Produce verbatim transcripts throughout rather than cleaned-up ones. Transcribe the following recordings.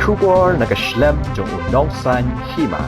Khubor na ka shlem jong u Nongsaiñ Hima.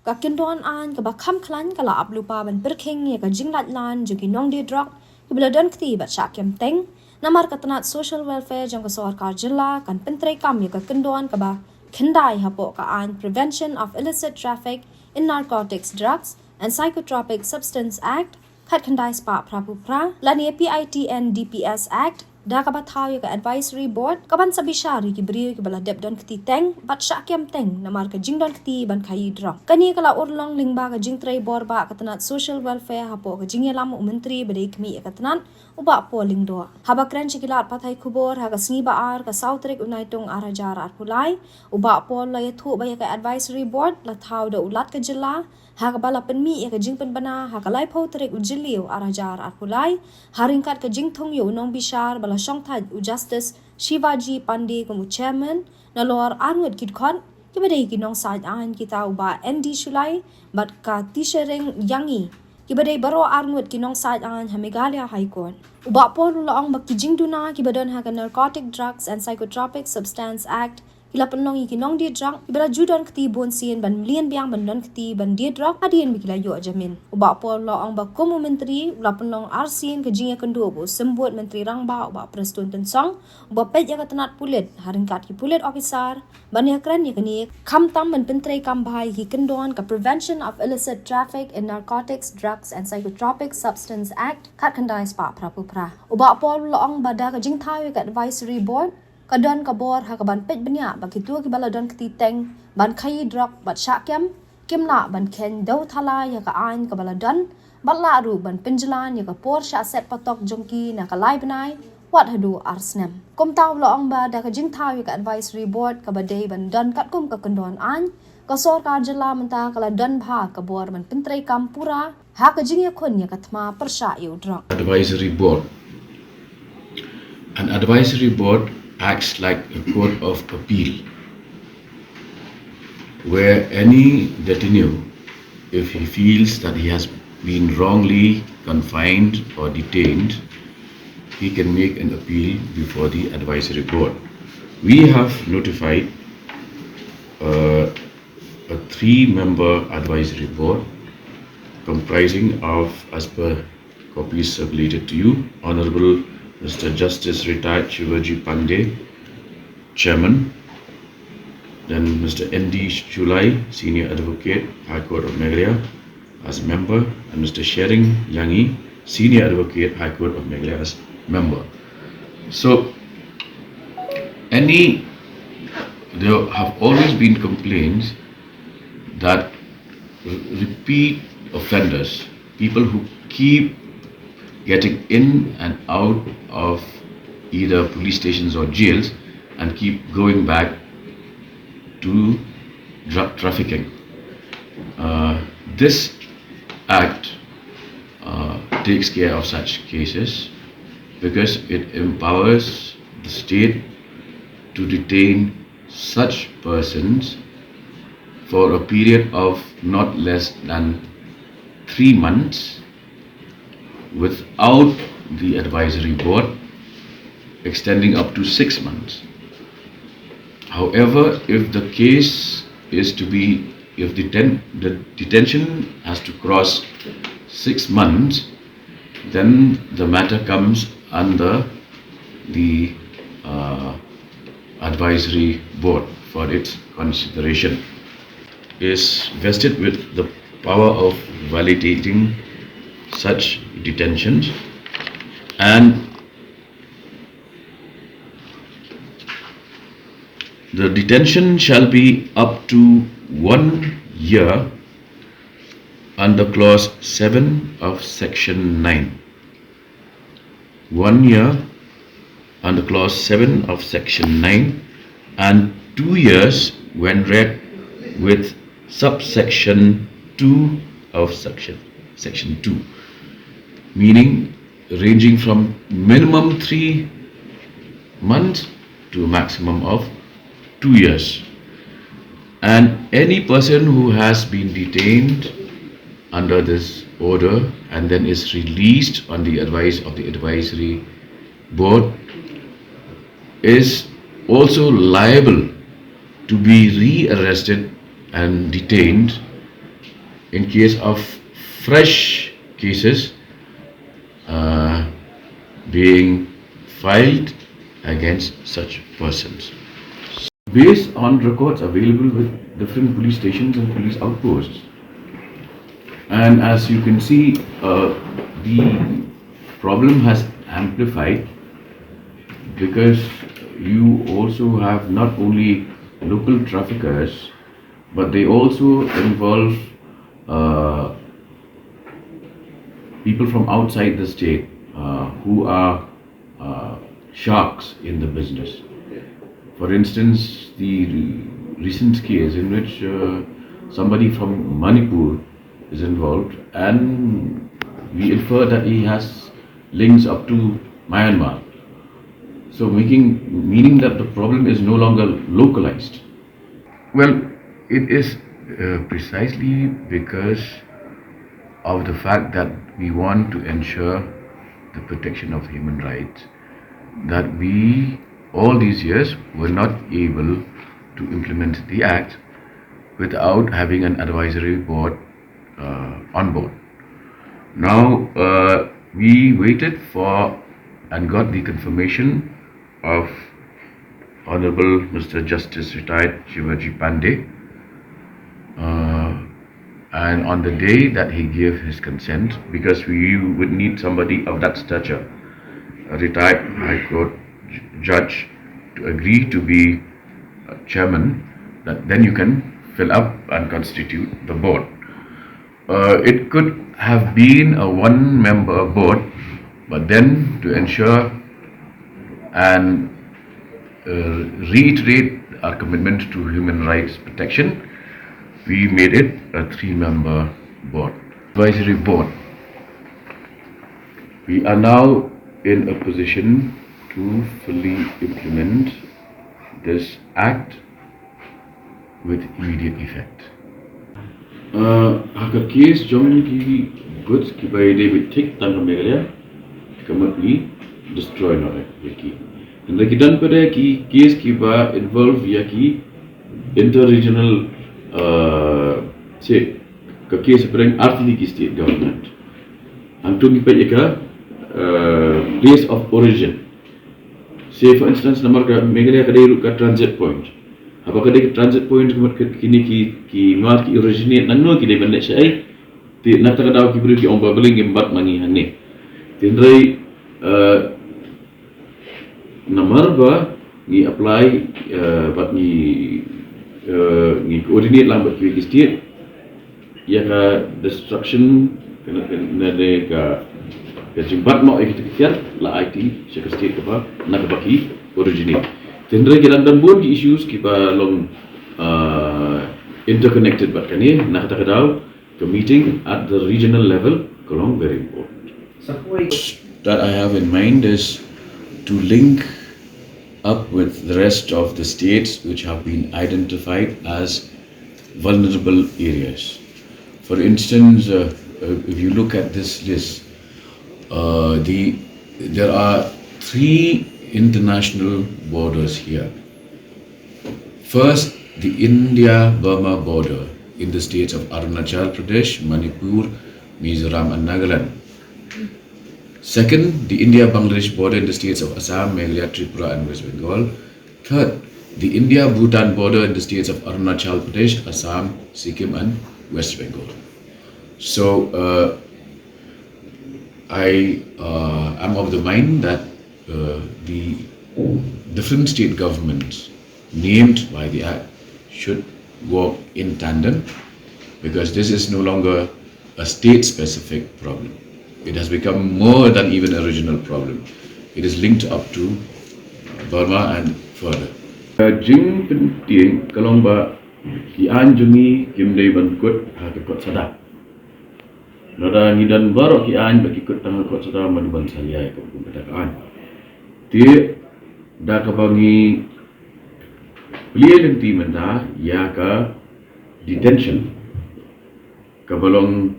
Ka kyndon aiñ kaba kham khlaiñ ka la ap lypa ban pyrkhing ïa ka jinglait lan jong ki nongdie drok kiba la don kti bad shah kem teng. Namar ka tnat Social Welfare jong ka sorkar jylla kan pyntreikam ïa ka kyndon kaba khyndai hapoh ka aiñ Prevention of Illicit Traffic in Narcotics, Drugs and Psychotropic Substance Act khatkhyndai spah phra phew phra lane P I T N D P S Act, da kaba thaw ïa ka Advisory Board kaban sa bishar ïa ki briew kiba la dep don kti teng bad shah kem teng namar ka jingdon kti ban khaïi drok. Kane ka la urlong lyngba ka jingtrei bor ba ka tnat Social Welfare hapoh ka jingïalam u Myntri ba dei khmih ïa ka tnat, u Bah Paul Lyngdoh. Haba kren sha ki lad pathai khubor ha ka sngi ba ar, ka saw tarik u Naitung ar hajar arphew lai, u Bah Paul la ïathuh ba ïa ka Advisory Board la thaw da u Lat ka jylla ha kaba la pynmih ïa ka jingpynbna ha ka laiphew tarik u Jylliew ar hajar arphew lai, ha ryngkat ka jingthung ïa u nongbishar ba la shongthait u Justice Shivaji Pandey kum u Chairman, nalor arngut ki dkhot kiba dei ki nongsaid aiñ kita u Bah N D Shullai bad ka Tishereng Yangi, kiba dei baroh arngut ki nongsaid aiñ ha Meghalaya High Court. U Bah Paul u la ong ba ki jingduna kiba don ha ka Narcotic Drugs and Psychotropic Substance Act ki la pynlong ïa ki nongdie drok kiba la ju don kti bun sien ban mlien biang ban don kti ban die drok hadien ba ki la ïoh jamin. U Bah Paul u la ong ba kum u Myntri u la pynlong arsien ka jingïakynduh bad u Symbud Myntri Rangbah u Bah Prestone Tynsong, uba peit ïa ka tnat pulit ha ryngkat ki pulit officer ban ïakren ïa kane, khamtam ban pyntreikam bha ïa ki kyndon ka Prevention of Illicit Traffic in Narcotics, Drugs and Psychotropic Substance Act khatkhyndai spah phra phew phra. U Bah Paul u la ong ba da ka jingthaw ïa ka Advisory Board ka don ka bor ha kaban peit bniah ba kito kiba la don kti teng ban khaïi drok bad shah kem kim lah ban kheiñ dew thala ïa ka aiñ kaba la don bad lah ruh ban pynjlan ïa ka por shah set patok jong ki na ka lai bnai wat haduh ar snem. Kumta u la ong ba da ka jingthaw ïa ka Advisory Board kaba dei ban don katkum ka kyndon aiñ, ka sorkar jylla mynta ka la don bha ka bor ban pyntreikam pura ha ka jingïakhun ïa ka thma pyrshah ïa u drok. Advisory Board. An advisory board acts like a court of appeal, where any detainee, if he feels that he has been wrongly confined or detained, he can make an appeal before the advisory board. We have notified uh, a three member advisory board comprising of, as per copies circulated to you, Honorable Mister Justice Retired Shivaji Pandey, Chairman, then Mister N D Shullai, Senior Advocate, High Court of Meghalaya, as member, and Mister Shereng Yangi, Senior Advocate, High Court of Meghalaya, as member. So, any, there have always been complaints that re- repeat offenders, people who keep getting in and out of either police stations or jails and keep going back to drug trafficking. Uh, this act uh, takes care of such cases because it empowers the state to detain such persons for a period of not less than three months without the advisory board extending up to six months. However, if the case is to be, if the, ten, the detention has to cross six months, then the matter comes under the uh, advisory board for its consideration. Is vested with the power of validating such detentions, and the detention shall be up to one year under clause seven of section nine. One year under clause seven of section nine, and two years when read with subsection two of section, section two, meaning ranging from minimum three months to a maximum of two years. And any person who has been detained under this order and then is released on the advice of the advisory board is also liable to be rearrested and detained in case of fresh cases uh, being filed against such persons. Based on records available with different police stations and police outposts, and as you can see, uh, the problem has amplified because you also have not only local traffickers, but they also involve uh, people from outside the state uh, who are uh, sharks in the business. For instance, the recent case in which uh, somebody from Manipur is involved, and we infer that he has links up to Myanmar. So, making meaning that the problem is no longer localized. Well, it is uh, precisely because of the fact that we want to ensure the protection of human rights that we, all these years, were not able to implement the act without having an advisory board uh, on board. Now, uh, we waited for and got the confirmation of Honorable Mister Justice Retired Shivaji Pandey. Uh, and on the day that he gave his consent, because we would need somebody of that stature, a retired High Court judge, to agree to be uh, chairman, that then you can fill up and constitute the board. Uh, it could have been a one member board, but then to ensure and uh, reiterate our commitment to human rights protection, we made it a three member board, advisory board. We are now in a position to fully implement this act with immediate effect. Uh, ha ka case jong ki goods kiba ïadei bad thik tang ka Meghalaya, ka mut ngi destroy noh ïa ki. Hynrei ki don pat ki case kiba involve ïa ki inter-regional, uh, se ka case pyrshah artylli ki state government. Hangto ngi peit ïa ka uh, place of origin. Say for instance, namar ka Meghalaya ka dei ruh ka transit point. Haba ka dei ka transit point, ka mut kine ki, ki mar ki originate nangno, ki dei ban leit shaei. Te na kata ka daw ki briew ki ong ba balei ngim bat ma ngi hangne. Te hynrei uh, namar ba ngi apply uh, bad ngi uh, ngi coordinate lang bad ki state, ïa ka destruction, ka, ka, ka, ka jingbat noh ïa kita ki tiar, la ai ti sha ka state kaba na kaba ki originate. Te hynrei ki dang don bun ki issues kiba long uh, interconnected bad kane. Na kata ka daw ka meeting at the regional level ka long very important. That I have in mind is to link up with the rest of the states which have been identified as vulnerable areas. For instance, uh, uh, if you look at this list, uh, the, there are three international borders here. First, the India-Burma border in the states of Arunachal Pradesh, Manipur, Mizoram, and Nagaland. Second, the India-Bangladesh border in the states of Assam, Meghalaya, Tripura, and West Bengal. Third, the India-Bhutan border in the states of Arunachal Pradesh, Assam, Sikkim, and West Bengal. So, uh, I uh, am of the mind that uh, the different state governments named by the Act should work in tandem, because this is no longer a state-specific problem. It has become more than even a regional problem. It is linked up to Burma and further. Ka jingpyntieng ka long ba ki aiñ jong ngi kim dei ban kut ha ka kot sada. Lada ngi don baroh ki aiñ ba ki kut tang ha kot sada, mano ban salia ïa ka, kum kata ka aiñ. Te da kaba ngi plie lynti mynta ïa ka detention, kaba long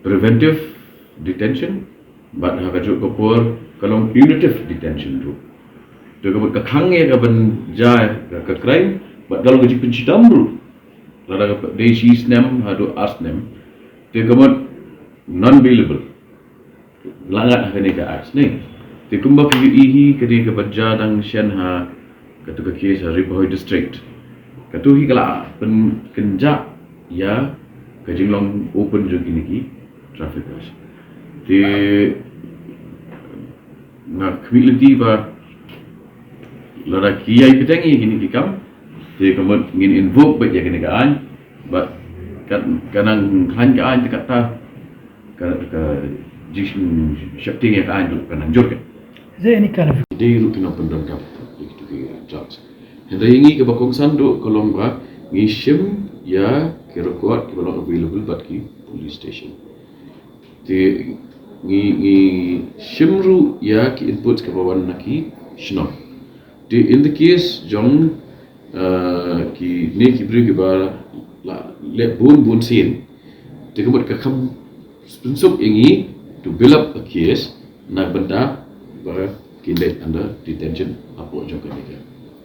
preventive detention, bad ha kajuh ka por ka long punitive detention ruh. Te ka mut ka khang ïa ka ban jia ka, ka crime, Bad ka long ka jingpynshitom ruh, lada ka dei shi snem haduh ar snem, te ka mut non bailable. La ngat ha kane ka act ne. Te kumba phi ïohi hi, kane kaba jia dang shen ha katu ka case ha Ri Bhoi District, katu hi ka la pynkynjah ïa ka jinglong open jong kine ki traffickers. Te nga khmih lynti ba lada ki ïai bteng ïa kine ki kam, te ka mut ngin invoke beit ïa kane ka aiñ, bad ka, ka nang khlaiñ ka aiñ te kata ka, ka jingsheptieng ïa ka aiñ ruh ka nang jur ka. Is there any kind of Dei ruh ki nongpyndonkam ïa kitu ki drugs. Hynrei ïa ngi kaba kongsan ruh ka long ba ngi shim ïa ki record kiba long available bad ki police station. Te ngi, ngi shim ruh ïa ki inputs kiba wan na ki shnong. Te in the case jong, uh, kine ki briew kiba la leh bun bun sien, te ka mut ka kham pynsuk ïa ngi to build up a case na ka bynta ba kin leit under detention hapoh jong kane ka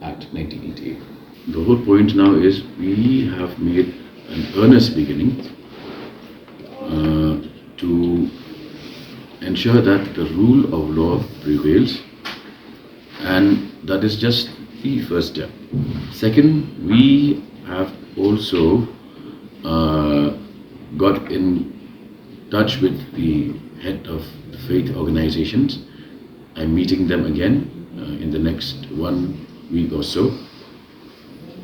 Act nineteen eighty-eight. The whole point now is we have made an earnest beginning, uh, to ensure that the rule of law prevails, and that is just the first step. Second, we have also, uh, got in touch with the head of the faith organizations. I'm meeting them again, uh, in the next one week or so.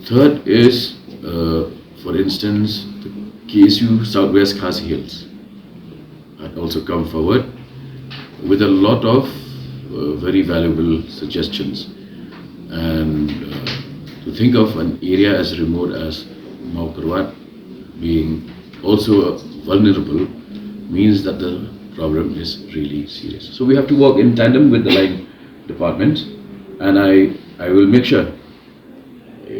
Third is, uh, for instance, the K S U Southwest Khasi Hills had also come forward with a lot of, uh, very valuable suggestions. And, uh, to think of an area as remote as Mawkyrwat being also vulnerable means that the problem is really serious. So we have to work in tandem with the line departments, and I, I will make sure, uh,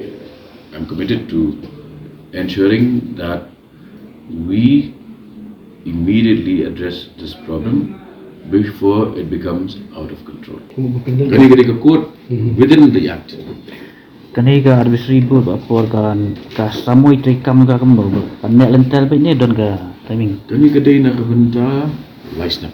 I'm committed to ensuring that we immediately address this problem before it becomes out of control. Kane ka dei ka code within the act. Kane ka advisory board ba por ka, ka samoi treikam ka, kam ba kan neh lynter beit ne don ka timing? Kane ka dei na ka bynta lai snem.